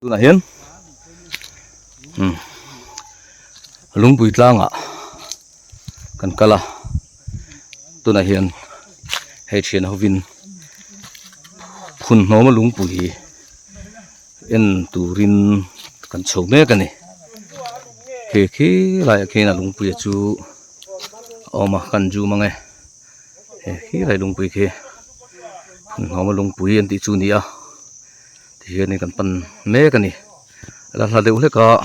Tunah hian umm lungpui tlangah kan kal a tunah hian hei thian hovin phun hnawma lungpui en turin kan chho mek a ni khi khi laiah khian a lungpui chu a awm a kan zoom ang e he khi lai lungpui khi phun hnawma lungpui an tih chu a ni a. Tihianin kan pan mek a ni a la hla deuh hlek a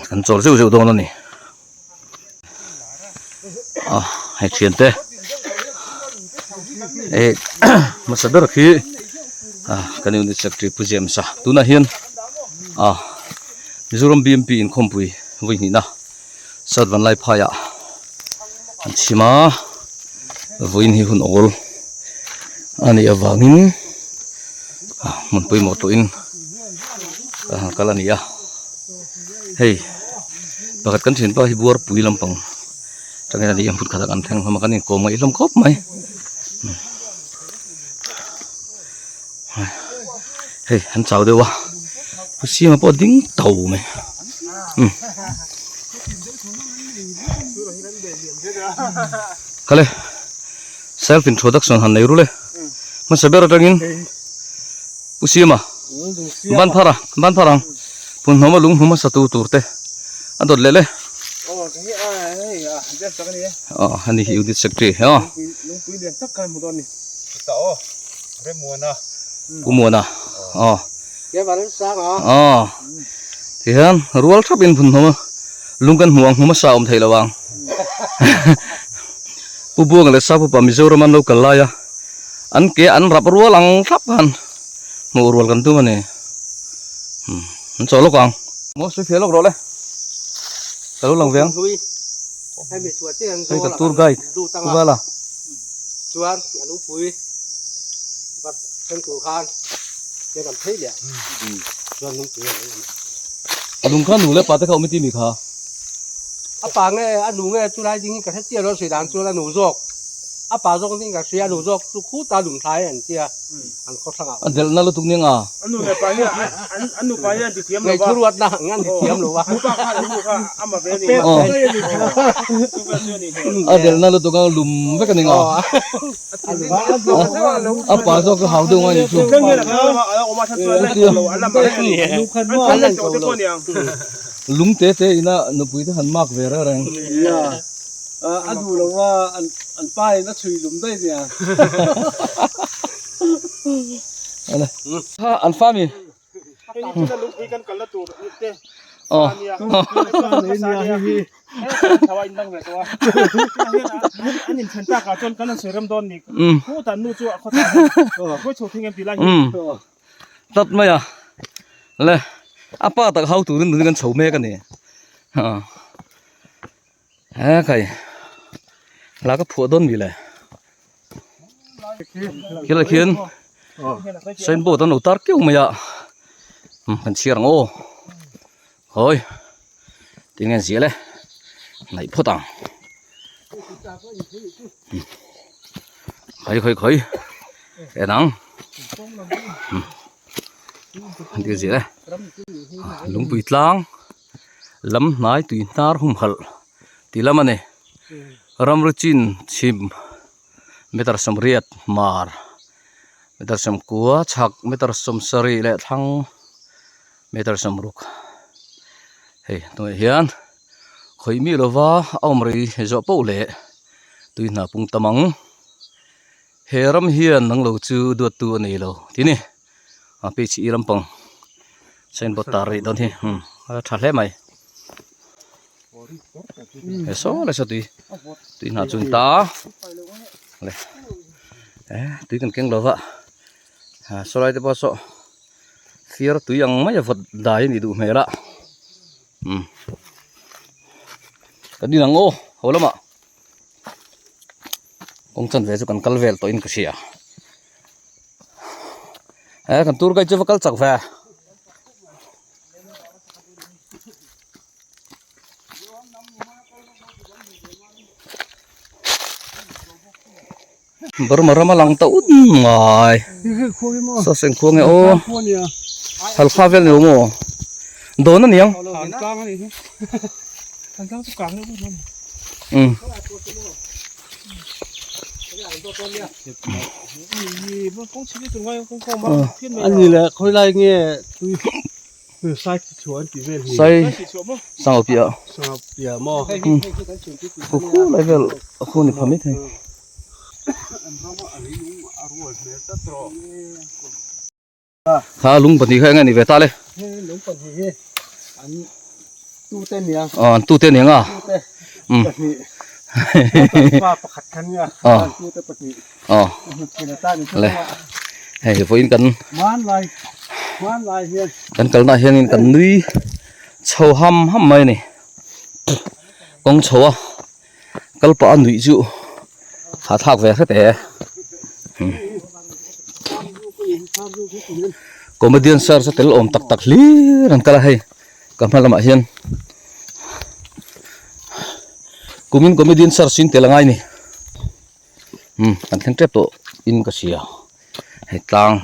kan chawl zeuh zeuh dawn a ni a hei thian te eh hmasa ber khi ah kan unit secretary pu James a tunah hian ah Mizoram B M P inkhawmpui vawi hnihna South Vanlaiphai ah an chhim a vawiin hi hun awl a nih avangin hmun pawimawh tawhin a han kal a ni a hei pakhat kan thianpa hi buarpui lampang atangin a ni a hmun khatah kan thleng hlawm a kan inkawm ngaih hlawm khawp mai hei an chau deuh a pu siama pawh a ding tau mai umm khale self introduction han nei rul e hmasa ber atangin pu siama ban phar a ban phar ang phunhnawma lung hmu hmasa tu tur te a dawt leh le aw ani hi unit secretary aw. Pu Muana aw aw tihian rual thap in phun hnawm a lung kan hmuh ang hmu hmasa awm thei lo ang Pu Buanga leh Sapupa Mizoram an lo kal lai a an ke an rap rual ang thlap khan hmuh rual kan tum a ni an chaw lawk ang. Maw sawi fiah lawk rawh le ka lo lang ve ang hei ka tour guide Pu Vala. Chuan a lungpui vat then tur khan te kan phei leh chuan lungpui a lo awm a. Lung kha nu leh pa te kha awm i ti mi kha? A pa nge a nu nge chulai ding hi ka hre chiah lo a sawi dan chuan a nu zawk a pa zawk ding ka hria a nu zawk chu khutah lungthlai an tia. an khaw hrangah A delh na lutuk nia nga. A nu leh pa hian an an nupa hian an ti thiam lo va. Ngaihturuatna ang an ti thiam lo va. Nupa khan an nu kha a ma ve a ni. A delh na lutuk a lum vek a ni nga. A pa zawk chu hau deuh ngai ni chu. Lung te te ina nupui te han mak ve reng reng. A duh lo a, an pa in a chhui lum daih nia. Kha an fa mi. Tat mai a le a pa tak hau turin kan chho mek a ni. He khai la ka phuah dawn mi le khilai khian signboard an lo tar keuh mai a kan chhiar ang aw hawi tinge an ziah le hnaih phawt ang khawi khawi khawi en ang an ti ziah le lungpui tlang. Lam hnai tui hnar humhalh tih lam a ni. Ramri chin chhim meter 80 mar meter 90 chhak meter 70 leh thlang meter 60 hei tunah hian khawih mi lova a awm rei zawh poh leh tui hna pung tam ang. He ram hian nang lo chu duattu a nei lo tih a ni. A page i lampang signboard tar rih dawn hi a tha hle mai he saw lai saw tui tui hnah chu an ta le eh tui kan keng lo va ah saw lai te pawh saw fiar tui ang mai a vawt dai a nih duh hmel a umm ka din ang aw haw lamah kawng chanve chu kan kal vel tawhin ka hria. He kan tour guide chu va kal chak ve. Burma rama lang ta un mai. Saw seng khuang e aw. Halkha vel ni lo maw? Dawn a niang. Um. Ani le khawi lai nge tui sai chi chhuah an tih vel hi. Sai sangau piah. Sangau piah maw? Khu khu lai vel a khu ni pha mai thei. Kha lung pahnih kha eng a ni ve ta le. Lung pahnih hi an tute nia. Aw an tute nia nga. Tute pahnih. Pa pakhat kha nia. An tute pahnih. Aw. Le. Hei vawiin kan Hmanlai hmanlai hian kan kalna hianin kan nui chho ham ham mai a ni. Kawng chho a kal pah a nuih chu hahthlak ve hret e. Comedian search a tel awm tak tak hlir an kal a hei ka hma lamah hian kumin comedian search in tel a ngai a ni. Umm kan thleng tep tawh in ka hria hei tlang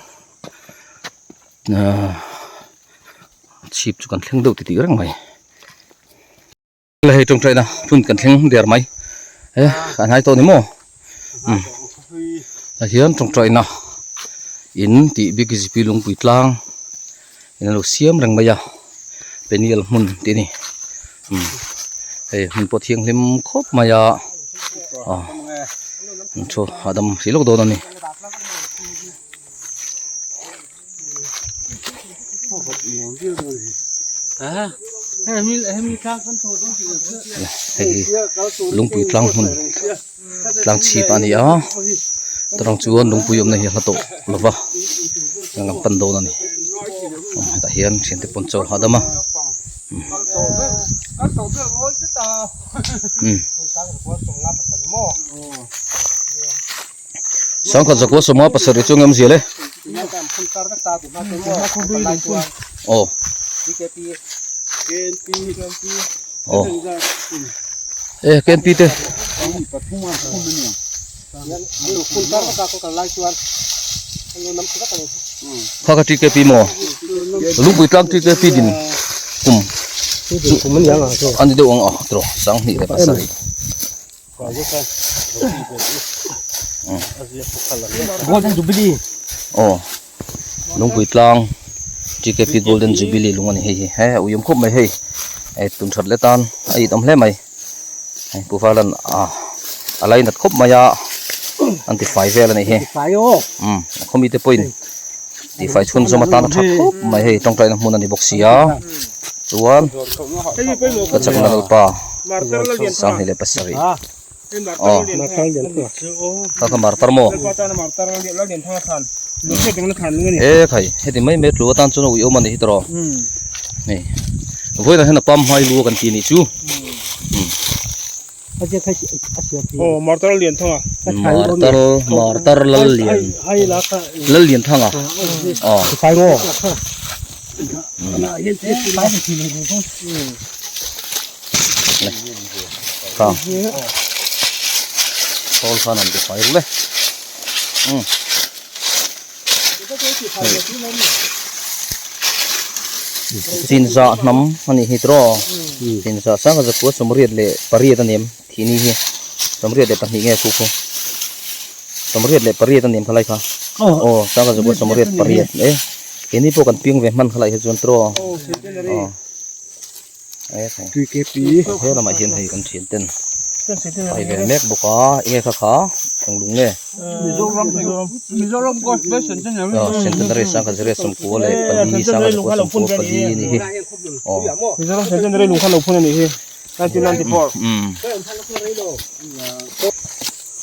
ahh chhip chu kan thleng deuh titih reng mai. Hei tawngtaina hmun kan thleng der mai he a hnai tawh ni maw umm tah hian tawngtaina in tih bik zp lungpui tlang in a lo siam reng mai a peniel hmun tih a ni umm hei hmun pawh thianghlim khawp mai a aw an thu hahdam hrih lawk dawn a ni. Hei hi lungpui tlang hmun tlang chhip a ni a tarang chuan lungpui awmna hi a hla tawh lo va tlang an pan dawn a ni hetah hian thiante pawn chawl hahdam a umm. Sangkhat zakua sawma pasarih chu eng awmzia le? Aw. Aw. E KNP te. Kha kha TKP maw? Lungpui tlang TKP din kum chu ani deuh ang a tiraw sanghnih leh pasarih. Golden Jubilee aw lungpui tlang TKP Golden Jubilee lung a ni hei hi he a uiawm khawp mai hei hei tun that leh tan a it awm hle mai hei pu Valan a a lainat khawp mai a an ti fai vel a nih hi umm a khaw mite pawhin tihfai chhunzawm atan a tha khawp mai hei tawngtaina hmun a ni bawk si a chuan ka chakna lalpa sanghnih leh pasarih aw kha kha martar maw e khai heti mai mai tlu atan chuan a uiawm a ni hi tawh hei vawiinah hian a pam hmai lu a kan ti nih chu. Martar Lianthanga. Martar Martar Lallian Lallianthanga. Aw. Kha. Khawl khan an ti fai rul e. Um. Chinzah hnam a nih hi tiraw chinzah sang a zakua sawmriat leh pariat a ni em thihni hi sawmriat leh pahnih nge khu khu sawmriat leh pariat a ni em khalai kha aw sang a zakua sawmriat pariat e keini pawh kan piang ve hman khalai hi chuan tiraw aw. He lamah hian hei kan thian ten a ve mek bawk a enge kha kha eng lung nge aw centenary sangha zira sawmkua leh pali sangha zakua sawmkua pali a ni hi aw umm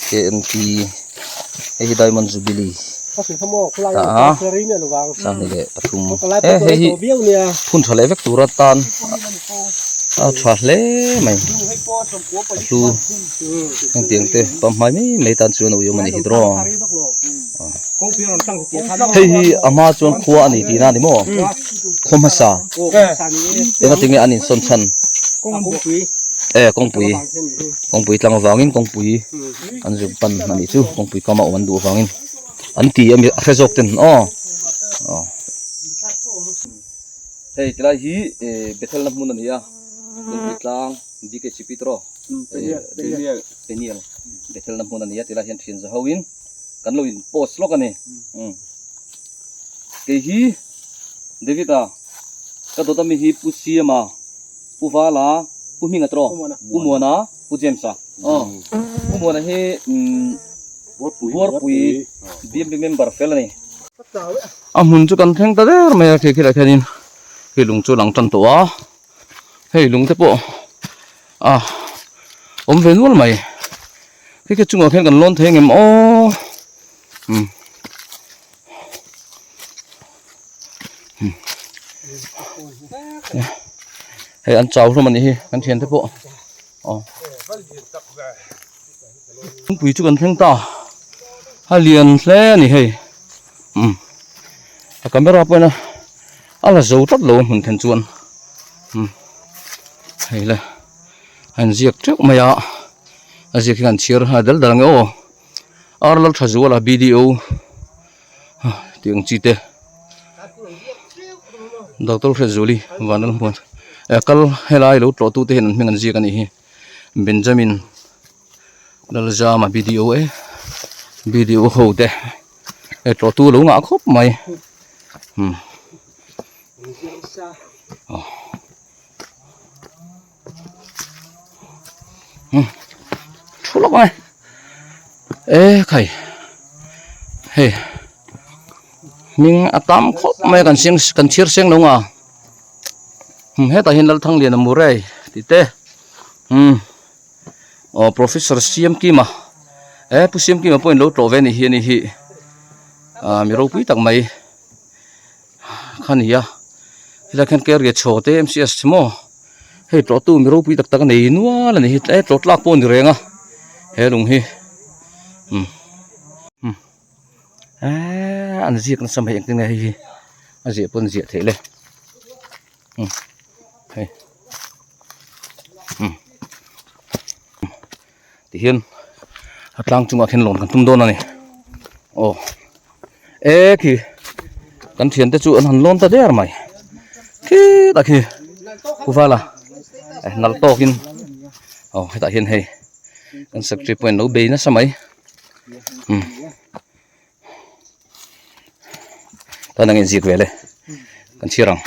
KNP hei hi diamond jubilee ta a sanghnih leh pathum he hei hi phun tha leh vek tur atan a tha hle mai a hlu hengtiang te pamhmai mai mai tan chuan a ui awm a ni hi tiraw hei hi a hma chuan khua a ni tihna a ni maw khaw hmasa engatinge an insawn chhan e kawngpui. Kawngpui tlang avangin kawngpui an zuk pan a nih chu kawngpui kam a awm an duh avangin an ti a mi a hre zawk ten aw aw. Hei tilai hi Bethel na hmun a ni a, Lungpui tlang BKCP tawh Peniel Bethel na hmun a ni a, tilai hian thian za ho in kan lo in post lawk a ni. Kei hi David a ka dawt ami hi Pu Siama, Pu Vala, Pu Hminga tawh Pu Muana, Pu James a. Pu Muana hi Buarpui BMP member fel a ni. A hmun chu kan thleng ta der mai a khi khilai khianin hei lung chu a lang tan tawh a hei lung te pawh a awm ve nual mai khi khi chungah khian kan lawn thei angem aw umm hei an chau hlawm a nih hi kan thiante pawh aw Lungpui chu kan thleng ta a lian hle a ni hei umm a camera pawh in a la zo tlat lo a hmun then chuan umm hei le a inziak teuh mai a a ziak hi kan chhiar nghal dal dal ang e aw ar lal tha zual a BDO tih ang chi te doctor Hriatzuali Vanlalhmuan kal helai lo tlawh tute hian an hming an ziak a nih hi. Benjamin Lalzama BDO e BDO ho te e tlawh tu lo ngah khawp mai umm aw umm thu lawk mai e khai hei hming a tam khawp mai a kan siam kan chhiar seng lo nga. Umm hetah hian Lalthangliana Murray tih te umm aw Professor Siamkima eh Pu Siamkima pawhin lo tlawh ve a nih hi a ni hi ah mi ropui tak mai kha a ni a helaiah khian Kerge chhaw te M C S maw hei tlawh tu mi ropui tak tak a nei nual a ni hi eh tlawh tlak pawh a ni reng a he lung hi umm umm eee an ziak nasa mai engtin nge hei hi a ziah pawn ziah theih le umm hei umm tihian a tlang chungah khian lawn kan tum dawn a ni aw e khi kan thiante chu an han lawn ta der mai khitah khi kuvala nalh tawkin aw hetah hian hei kan secretary pawhin lo bei nasa mai. Umm tan ang inzik ve le kan chhiar ang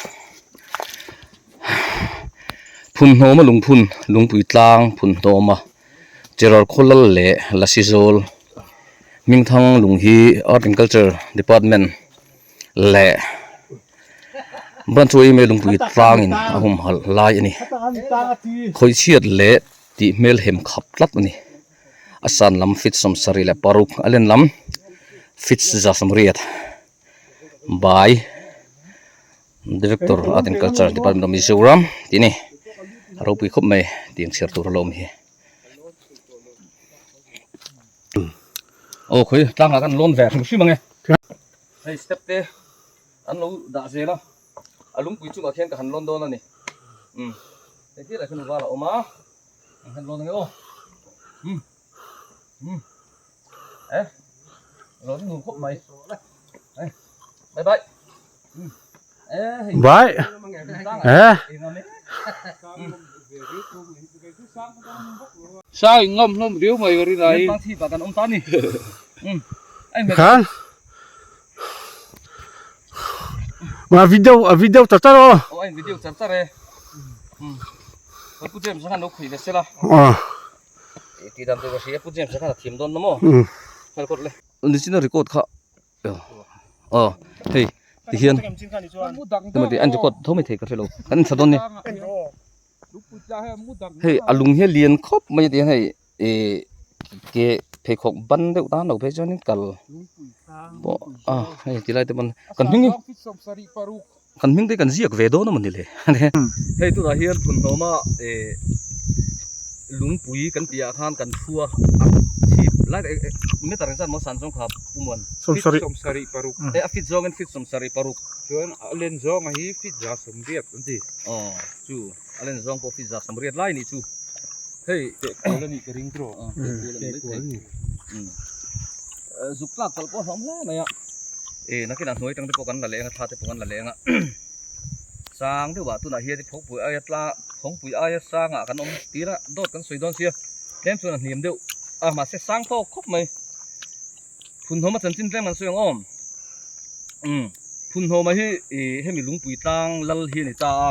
phunhnawma lungphun lungpui tlang phunhnawma Cherar khawlal leh Lasi zawl Hmingthang lung hi Art and Culture Department leh Branch yma lungpui tlangin a humhalh lai a ni khawihchhiat leh tih hmelhem khap tlat a ni. A san lam feet 76 a len lam feet 180 by Director Art and Culture Department of Mizoram tih a ni a ropui khawp mai tiang chhiar tur a lo awm hi. Aw khawi tlangah kan lawn ve hrim hrim ang e. Hei step te an lo dah zel a a lungpui chungah khian ka han lawn dawn a ni umm hei thil ah khian val a awm a. Vai eh Sai ngam hlawm riau mai ka rin ai. Khan Ma video a video char char aw. Aw a in video char char e. Pu James khan lo khui ve sela. E ti dan tur ka hria Pu James khan a thiam dawn na maw. Nghal kawt le. Nichina record kha aw hei ti hian ti an record tho mai thei ka hre lo kan inthla dawn ni. Hei a lung hi a lian khawp mai a ti hian hei ih ke pheikhawk ban deuh tan lo phei chuanin kal pawh a hei ti lai te pawn kan hming hi kan hming te kan ziak ve dawn a mawni le hei tunah hian phunhnawma ih lungpui kan tih ah khan kan thu a a chhip lai meter engzat maw san zawng kha pu muan 76 eh a fit zawngin fit 76 chuan a len zawnga hi fit 180 an ti aw chu a len zawng pawh fit 180 lai a nih chu. Hei teh kual a nih ka ring tawh. Teh kual a ni mai thei. Zuk tlak kalh pawh a hlawm hle mai a. E nakinah hnuai tang te pawh kan la leng a thla te pawh kan la leng a. Sang deuhah tunah hian phawngpui aia tla phawngpui aia sangah kan awm tir a dawt kan sawi dawn sia tlem chuan a hniam deuh a mahse sang tawk khawp mai phunhnawma chanchin tlem kan sawi ang awm umm phunhnawma hi ih hemi lungpui tlang lal hi a ni ta a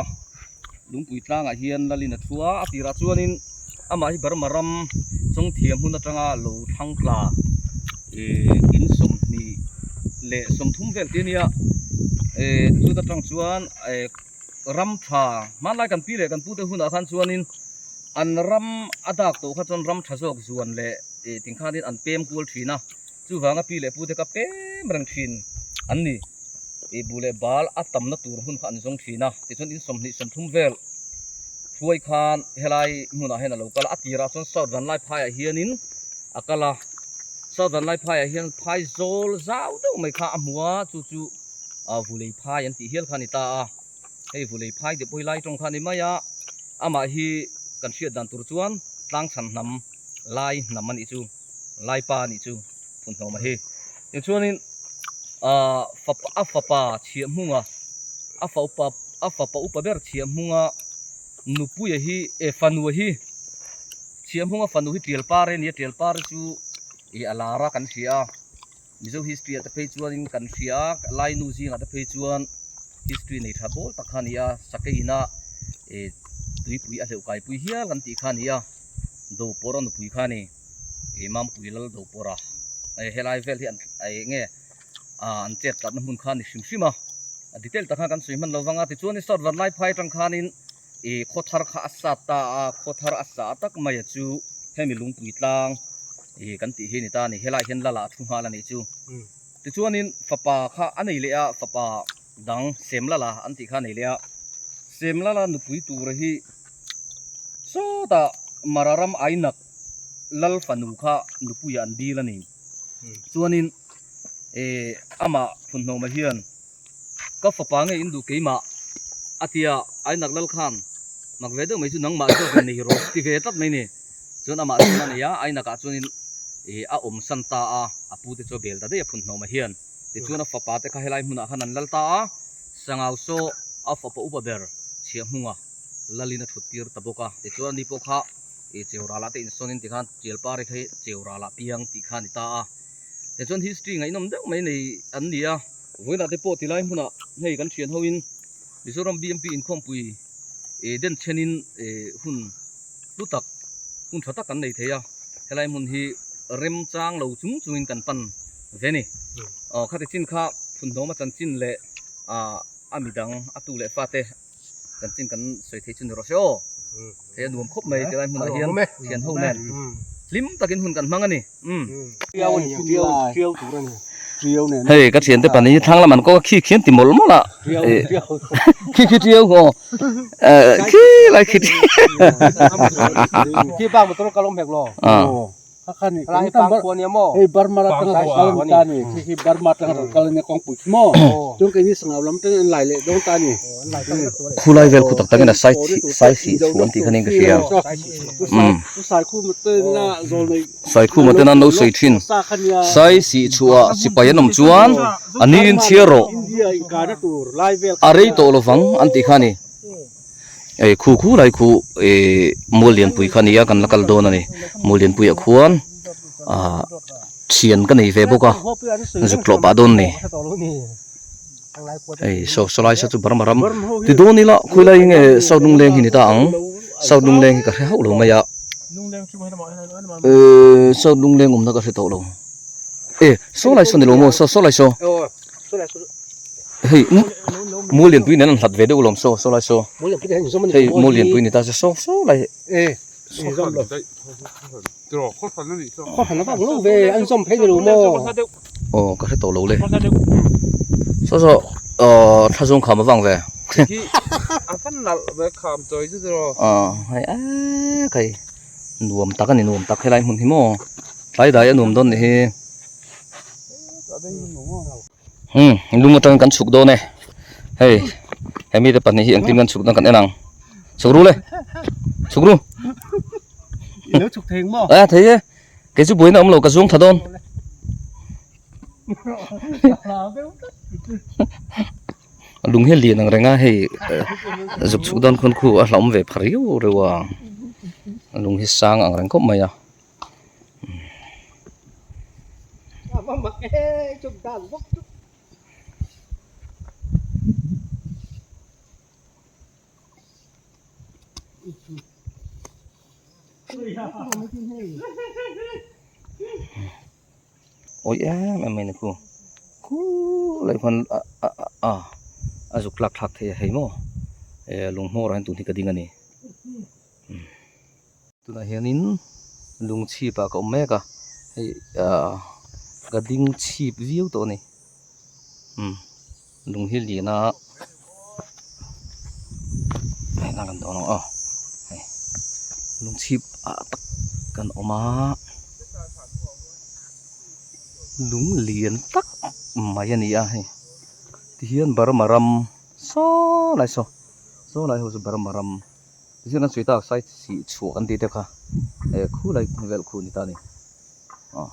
lungpui tlangah hian lalin a thu a a tirah chuanin amah hi Burma ram chawngthiam hun atanga lo thlang tla ih in 20 leh 30 vel te ania eh chuta tang chuan eh ram tha hmanlai kan pi leh kan pute hunah khan chuanin an ram a dak tawh kha chuan ram tha zawk zuan leh ih ting khanin an pem kual thin a chuvanga pi leh pute kha pem reng thin an ni ih buh leh bal a tamna tur hun kha an zawng thin a tichuan in 20 30 vel hruai khan helai hmunah hian a lo kal a a tirah chuan south vanlai phaiah hianin a kal a south vanlai phaiah hian phai zawl zau deuh mai kha a hmu a chu chu ah vulei phai an tih hial kha a ni ta a hei vulei phai te pawh hi lai tawng kha a ni mai a amah hi kan hriat dan tur chuan tlang chhan hnam lai hnam a nih chu lai pa a nih chu phunhnawma hi tichuanin ah fapa a fapa chhiah hmunga a fa upa a fapa upa ber chhiah hmunga nupuia hi eh fanua hi chhiah hmunga fanu hi tial par a ni a tial par chu ih a lar a kan hria a mizo history ah te phei chuanin kan hria a lai nu zingah te phei chuan history nei tha pawl tak kha a ni a sakei ina eh tuipui a hleuh kaipui hial kan tih kha a ni a dopawr a nupui kha a ni ih mampui lal dopawr a eh helai vel hi an eng nge ah an chet tlatna hmun kha a ni hrim hrim a a detail tak khan kan sawi hman lo vang a tichuan south vanlai phai atang khanin ih khaw thar kha a sat ta a khaw thar a sa tak mai a chu hemi lungpui tlang ih kan tih hi a ni ta a ni helaiah hian lala a thu nghal a nih chu tichuanin fapa kha a nei leh a fapa dang semlala an tih kha a nei leh a semlala nupui tur hi sawtah mararam ainak lal fanu kha nupuiah an dil a ni. Chuanin eh amah Phunhnawma hian ka fapa nge in duh keimah a tia Ainak Lal khan mak ve deuh mai chu nangmah zawk in nei rawh ti ve tlat mai ni. Chuan amah chuan a nei a, Ainakah chuanin eh a awm san ta a, a pute chu a bel ta daih a Phunhnawma hian. Tichuan a fapa te kha helai hmunah khan an lal ta a, Sangau saw a fapa upa ber Chhiahhmunga lalin a thut tir ta bawk a. Tichuan ani pawh kha ih Cheural-ah te insawnin tikhan Tialpari kha hi Cheural-ah piang tih kha a ni ta a. Tichuan history ngaihnawm deuh mai nei an ni a. Vawiinah te pawh tilai hmunah hei kan thian hoin Mizoram BMP inkhawmpui ih den chenin ih hun hlu tak hun tha tak kan nei thei a. Helai hmun hi remchang lo chung chungin kan pan ve ni. Aw khati chin kha phunhnawma chanchin leh ah a midang a tu leh fate chanchin kan sawi thei chu ni rawh se aw. Hei a nuam khawp mai tilai hmunah hian thian ho nen hlim takin hun kan hmang a ni. Hei ka thiante pahnih hi thlang lam an kawk a khi khian ti mawlh mawlh a khi khi tiau aw khi lai khi khi bak motor kal awm hek lo. Hei Burma atanga rawn kal a ni ta ni khi khi Burma atanga rawn kal a nia kawngpui khi maw chuan keini sangau lam atangin an lai leh dawn ta ni khulai vel khu tak takin a sai sai sih chhuah an tih khanin ka hria Saikhuma tena an lo sawi thin sai sih chhuah sipai an awm chuan a niin chhiar rawh a rei tawh lovang an tih kha a ni. Ei khu khu lai khu ih mual lianpui kha a ni a kan la kal dawn a ni mual lianpuiah khuan ah thian ka nei ve bawk a zuk tlawh pah dawn a ni hei saw saw lai saw chu Burma ram ti dawn ila khawilai nge south lungleng hi ni ta ang south lungleng hi ka hre hauh lo mai a ehh south lungleng awmna ka hre tawh lo e saw lai saw ni lo maw saw saw lai saw. Hei mual lianpui nen an hlat ve deuh alawm saw saw lai saw hei mual lianpui ni ta se saw saw lai aw ka hre tawh lo le saw saw aw thla zawng kham a vang ve aw hei a kai nuam tak a ni nuam tak helai hmun hi maw tlai dai a nuam dawn nih hi. Umm lung atangin kan chhuk dawn e hei he mite pahnih hi engtin kan chhuk dawn kan en ang chhuk ru le chhuk ru ilo chhuk thei maw a thei e kei chu buaina awm lo ka zuang tha dawn Lung hi a lian ang reng a hei zuk chhuk dawn khawn khu a hlauhawm ve pha riau riau a lung hi sang ang reng khawp mai a. Awi em em mai ni khu khulai khuan a a a a zuk tlak thlak thei a hei maw eh lung hmawrah hian tun hi ka ding a ni tunah hianin lung chhip ah ka awm mek a hei ah ka ding chhip viau tawh a ni umm lung hi lian a hei kan dawn ang aw hei lung chhip ah tak kan awm a lung lian tak mai a ni a hei tihian Burma ram saw lai saw saw lai ho chu Burma ram. Tichuan an sawi tak sai sih chhuah kan tih te kha eh khu lai vel khu a ni ta a ni aw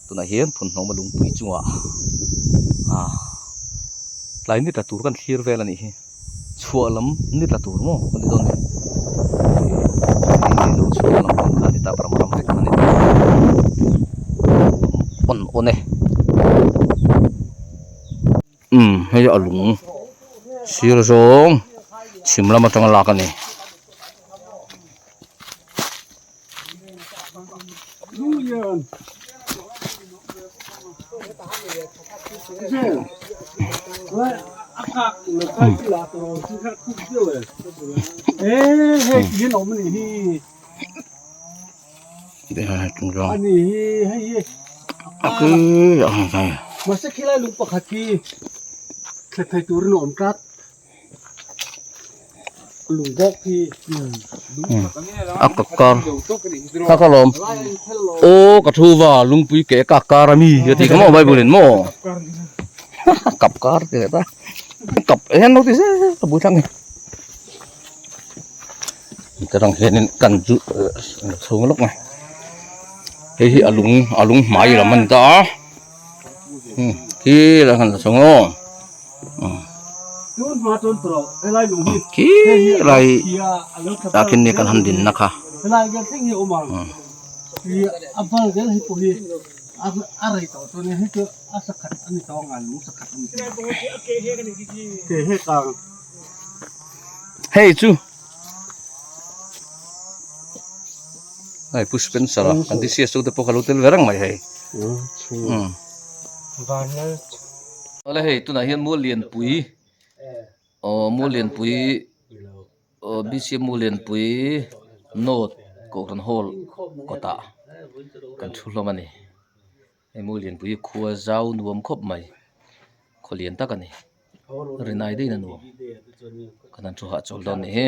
tunah hian phunhnawma lungpui chungah ah tlai ni tla tur kan thlir vel a nih hi chhuah lam ni tla tur maw kan ti dawn ni hei lo chhuah lam pang kha a ni ta ram ram vek kha a ni ta awn awn e. Umm hei a lung sir zawng chhim lam atanga lak a ni. A ka kar kha ka lawm aw ka thu va lungpui ke ka kar a mi ka ti ka maw bible in maw kap kar ti leh ta kap hian lo ti zel ka bul thlang hi. Hetiang hianin kan chu chhung lawk mai hei hi a lung a lung hmai lam a ni ta a khi lai khan a chhung aw khi lai ah khian kan han din na kha. Hei chu hei pu Spencer a kan DCS te pawh ka lo tel ve reng mai hei umm awle hei tunah hian mual lianpui aw mual lianpui aw BCM mual lianpui note kohhran hall kawtah kan thu hlawm a ni. Hei mawi lianpui hi khua zau nuam khawp mai khaw lian tak a ni rinai deuhin a nuam kan han thu hahchawl dawn a nih hi.